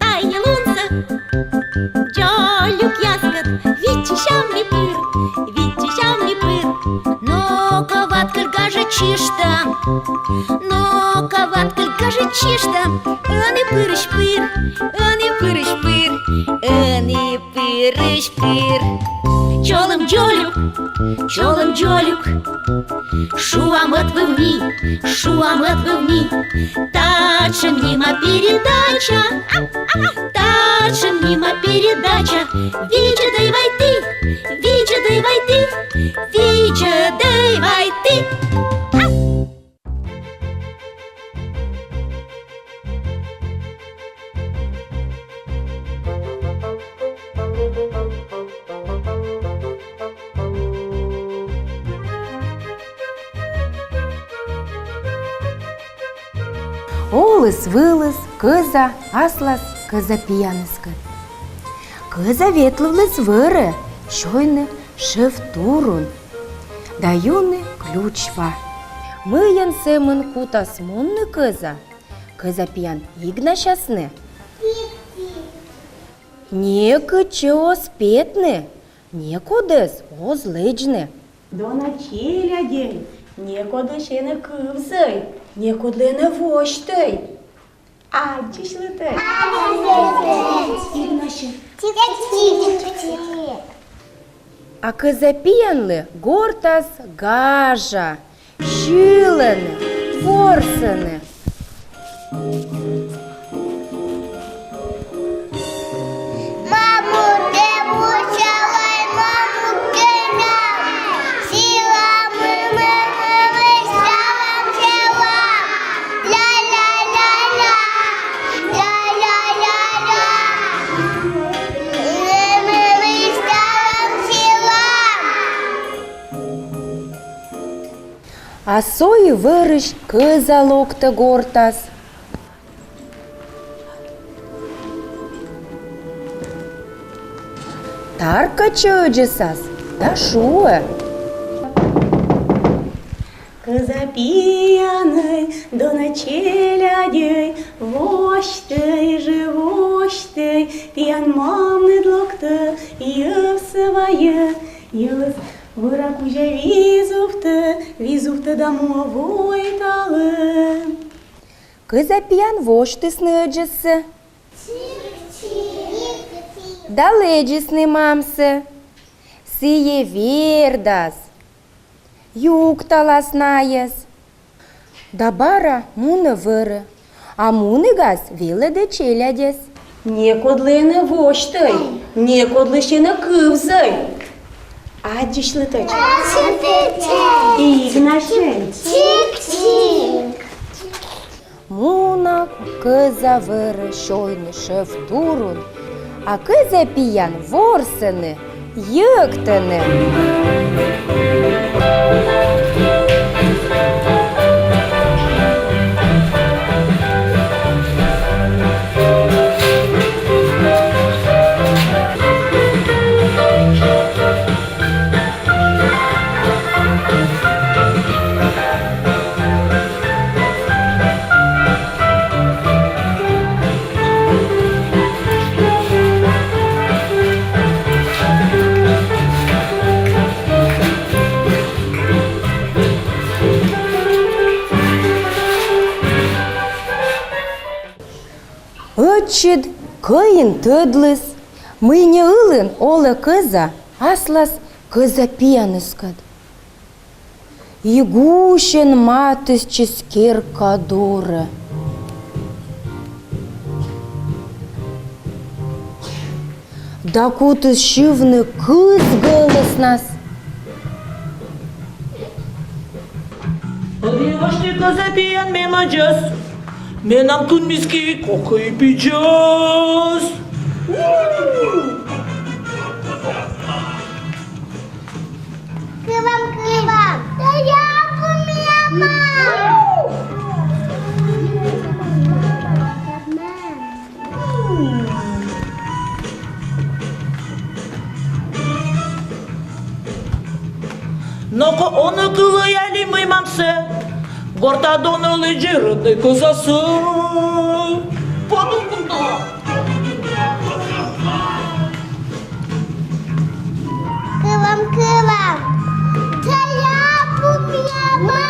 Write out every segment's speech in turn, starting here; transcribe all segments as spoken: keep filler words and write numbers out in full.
Тайӧ лунсӧ дзолюкъяскӧд виччысям ми пыр, виччысям ми пыр. Но-ко, ваткыль, гажӧдчышта, но-ко, ваткыль, гажӧдчышта, ӧні пырысь пыр, ӧні пырысь пыр, ӧні пырысь пыр. Чолӧм, дзолюк, чолӧм, дзолюк, шуам ӧтвыв ми, шуам ӧтвыв ми. Татшӧм нима передача, татшӧм нима передача. Видзӧдӧй вай ті, видзӧдӧй вай ті, видзӧдӧй вай ті. Оліс-выліс кӧза аслас кӧзапияныскӧд. Кӧза ветлывліс вӧрӧ сёйны шӧвк турун да юны ключ ва. Мыйӧн сӧмын кутас мунны кӧза кӧзапиян игнасясны? Некытчӧ оз петны, некодӧс оз лэдзны. Дона челядьӧй, некодлысь энӧ кывзӧй, некодлы энӧ восьтӧй. Аддзысьлытӧдз. А кӧзапиянлы гортас гажа, сьылӧны, ворсӧны. А со и вӧрысь кӧза локтӧ гортас. Таркӧдчӧ ӧдзӧсас да шуӧ: кӧзапиянӧй, дона челядьӧй, восьтӧй жӧ, восьтӧй, тіян мамныд локтӧ, йӧвсӧ вайӧ, йӧлӧс вӧра кузя визувтӧ, визувтӧ да муӧ войталӧ. Кӧзапиян восьтісны ӧдзӧссӧ да лэдзисны мамсӧ. Сійӧ вердас, юкталас найӧс да бара мунӧ вӧрӧ, а мунігас велӧдӧ челядьӧс. Некодлы энӧ восьтӧй, некодлысь энӧ кывзӧй. Аддзысьлытӧдз. Игнасьӧй. Мунӧ кӧза вӧрӧ сёйны шӧвк турун, а кӧзапиян ворсӧны, йӧктӧны. Ӧтчыд Кӧин тӧдліс, мый не ылын олӧ кӧза аслас кӧзапияныскӧд. И гусьӧн матыстчис керка дорӧ да кутіс сьывны кыз гӧлӧснас: «Ӧд и восьты, кӧзапиян, ме мӧдзӧс, менам кынмис ки кокӧй пидзӧс». Кывам, кывам. Да я помню, мама. Но-ко, он-ӧ кылӧй али мый мамсӧ, гортад он-ӧ лэдзӧй рӧднӧй кӧзасӧ. Кылам, кылам. Тая пумяма.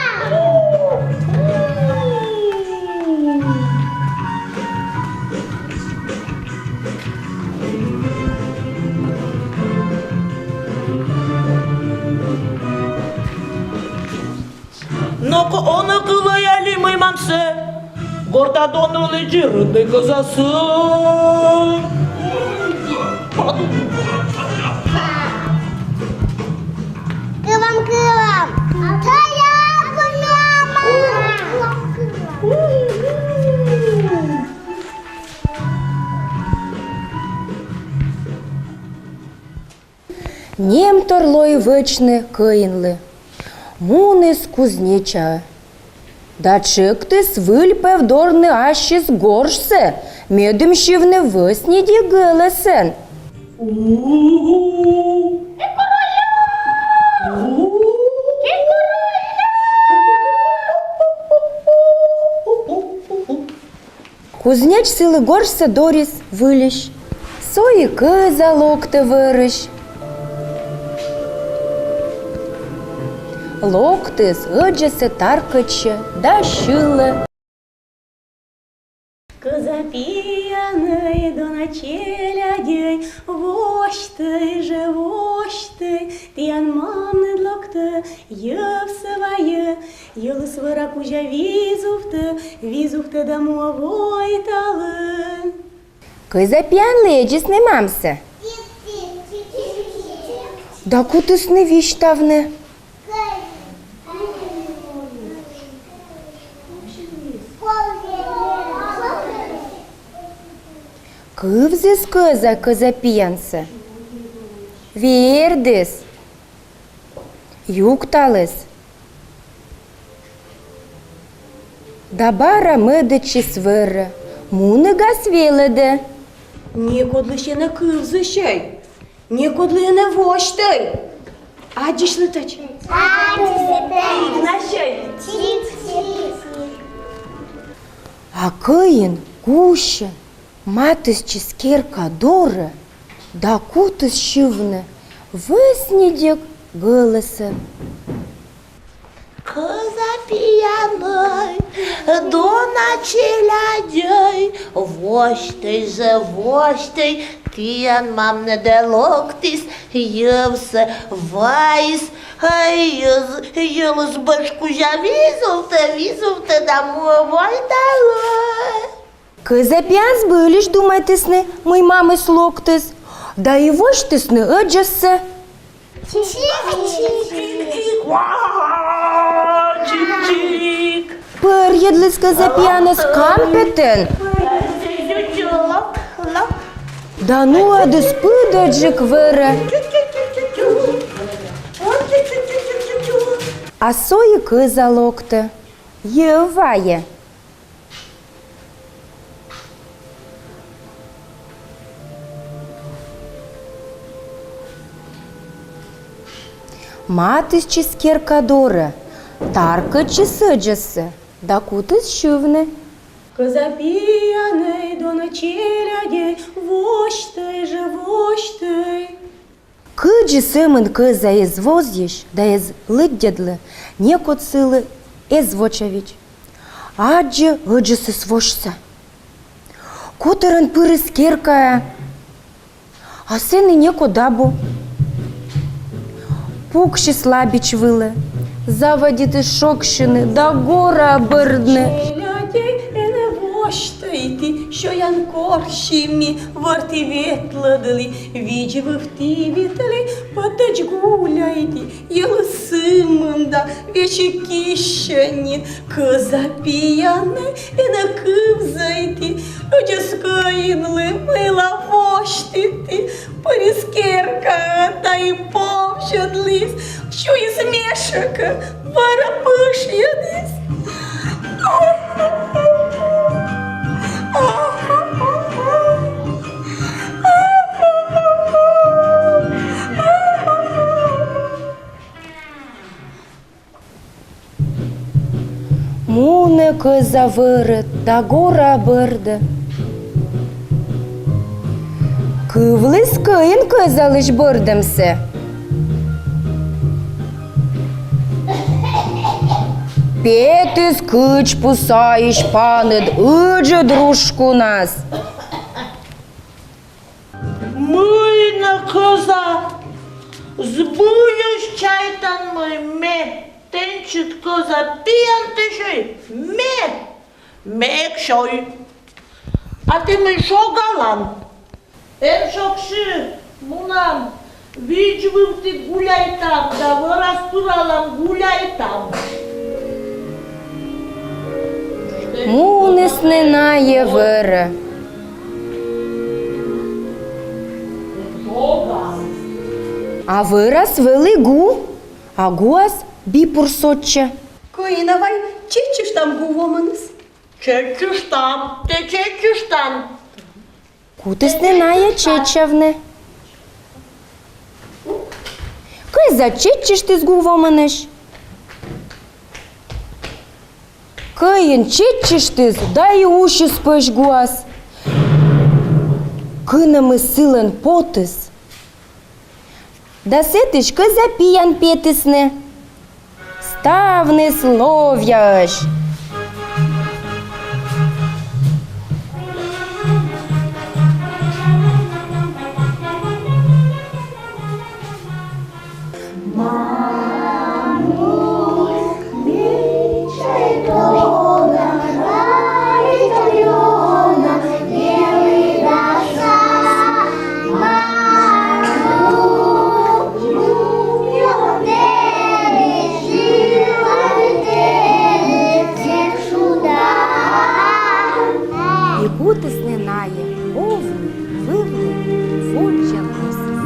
Но-ко, он-ӧ кылӧй али мый мамсӧ, гортад он-ӧ лэдзӧй рӧднӧй кӧзасӧ. Кылам, кылам. Тая пумяма. Немтор лои вӧчны кӧинлы. Муніс кузнечаӧ да тшӧктіс выльпӧв дорны ассьыс горшсӧ, медым сьывны вӧсньыдик гӧлӧсӧн. Кузнеч сылы горшсӧ дорйис выльысь. Со и кӧза локтӧ вӧрысь. Локтіс, ӧдзӧссӧ таркӧдчӧ да сьылӧ. Кӧза пиянӧй, дона челядьӧй, восьтӧй жӧ, восьтӧй, тіян мамныд локтӧ, йӧвсӧ вайӧ, йӧлыс вӧра кузя визувтӧ, визувтӧ да муӧ войталӧ. Кӧза пиян лэдзисны мамсӧ да кутісны висьтавны. Кывзіс кӧза кӧза пиянсӧ, вердіс, юкталіс да бара мӧдӧдчис вӧрӧ. Мунігас велӧдӧ: некодлысь энӧ кывзысьӧй, некодлы энӧ восьтӧй. Аддзысьлытӧдз. Аддзысьлытӧдз. Тігнасьӧй. А кӧин гусьӧн матыстчис керка дорӧ да кутіс сьывны вӧсньыдик гӧлӧсӧн. Кӧза пиянӧй, дона челядьӧй, восьтӧй жӧ, восьтӧй, тіян мамныд локтіс, йӧвсӧ вайис, ай, йӧз-, йӧлыс бӧж кузя визувтӧ, визувтӧ да муӧ войталӧ. Кӧза пиян збыльысь думайтісны, мый мамыс локтіс, да и восьтісны ӧдзӧссӧ. Чик-чик. Пӧрйӧдліс кӧза пиянӧс кампетӧн да нуӧдіс пыдӧджык вӧрӧ. А со и кӧза локтӧ, йӧв вайӧ. Матыстчис керка дорӧ, таркӧдчис ӧдзӧссӧ да кутіс сьывны: кӧза пиянӧй, дона челядьӧй, восьтӧй жӧ, восьтӧй. Кыдзи сӧмын кӧза эз возйысь да эз лыддьӧдлы, некод сылы эз вочавидз. Аддзӧ ӧдзӧсыс восьса. Котӧрӧн пырис керкаӧ, а сэні некод абу. Пуксис лабич вылӧ, заводитіс шогсьыны да гораа бӧрдны. Челядьӧй, энӧ восьтӧй ті, сёян корси ми, вӧрті ветлӧдлі, видз выв тівитлі, пӧтӧдз гуляйті, йӧлыс сымында, весиг киссьӧ нин. Кӧза пиянӧй, энӧ кывзӧй ті, ӧдзӧс кӧинлы мыйла восьтіті. Пырис керкаӧ да и повзьӧдліс, сюйис мешӧкӧ, бара пышйӧдіс. Мунӧ кӧза вӧрӧд да гора бӧрдӧ. Кывліс кӧин кӧзалысь бӧрдӧмсӧ. Петіс кыдз пу сайысь паныд ыджыд рушкунас. Мый нӧ, кӧза, збыльысь чайтан, мый ме тэнсьыд кӧза пиян тӧсьӧй? Ме? Ме эг сёй. А тэ мый шогалан? Эн шогсьы, мунам, видз вывті гуляйтам да вӧрас пыралам, гуляйтам. Мунісны найӧ вӧрӧ. А вӧрас вӧлі гу, а гуас бипур сотчӧ. Кӧин на вай чеччыштам гу вомӧныс? Чеччыштам, тэ чеччыштан. Кутісны найӧ чеччавны. Кӧза чеччыштіс гу вомӧнӧсь. Кӧин чеччыштіс да и усис пӧсь гуас. Кынӧмыс сылӧн потіс. Да сэтысь кӧза пиян петісны. Ставныс ловъяӧсь. И кутісны найӧ овны, вывны воддза мусіс.